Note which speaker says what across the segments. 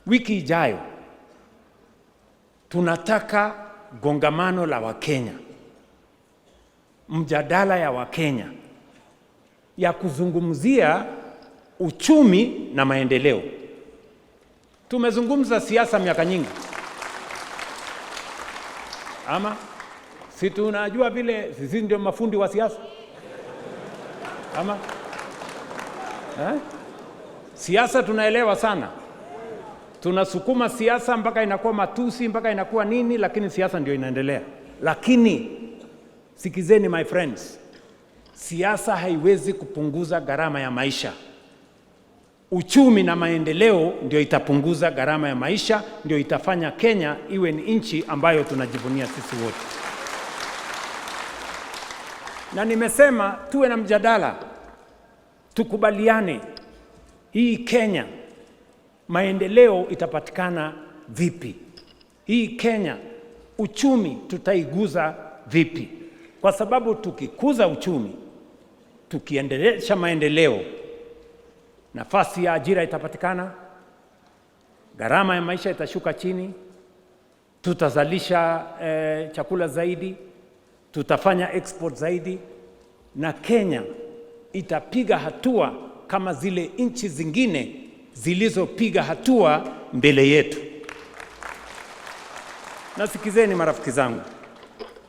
Speaker 1: Wiki ijayo tunataka kongamano la Wakenya, mjadala ya Wakenya ya kuzungumzia uchumi na maendeleo. Tumezungumza siasa miaka nyingi, ama si tunajua vile sisi ndio mafundi wa siasa, ama eh? Siasa tunaelewa sana, tunasukuma siasa mpaka inakuwa matusi, mpaka inakuwa nini, lakini siasa ndio inaendelea. Lakini sikizeni my friends, siasa haiwezi kupunguza gharama ya maisha. Uchumi na maendeleo ndio itapunguza gharama ya maisha, ndio itafanya Kenya iwe ni nchi ambayo tunajivunia sisi wote. Na nimesema tuwe na mjadala, tukubaliane hii Kenya maendeleo itapatikana vipi? Hii Kenya uchumi tutaiguza vipi? Kwa sababu tukikuza uchumi, tukiendelesha maendeleo, nafasi ya ajira itapatikana, gharama ya maisha itashuka chini, tutazalisha chakula zaidi, tutafanya export zaidi, na Kenya itapiga hatua kama zile nchi zingine zilizopiga hatua mbele yetu. Na sikizeni marafiki zangu,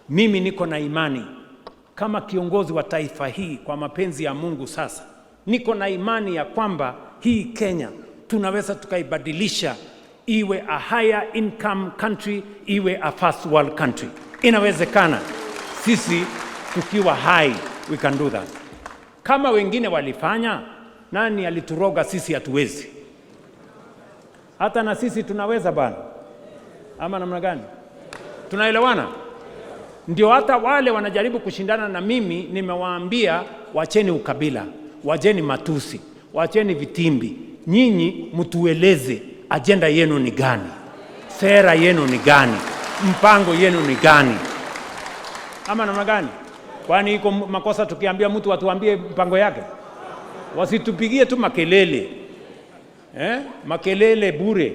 Speaker 1: mimi niko na imani kama kiongozi wa taifa hii, kwa mapenzi ya Mungu, sasa niko na imani ya kwamba hii Kenya tunaweza tukaibadilisha iwe a higher income country, iwe a first world country. Inawezekana, sisi tukiwa hai, we can do that. Kama wengine walifanya, nani alituroga sisi hatuwezi? Hata na sisi tunaweza bana, ama namna gani? Tunaelewana? Ndio hata wale wanajaribu kushindana na mimi, nimewaambia wacheni ukabila, wacheni matusi, wacheni vitimbi. Nyinyi mtueleze ajenda yenu ni gani, sera yenu ni gani, mpango yenu ni gani, ama namna gani? Kwani iko makosa tukiambia mtu atuambie mpango yake? Wasitupigie tu makelele, eh? Makelele bure.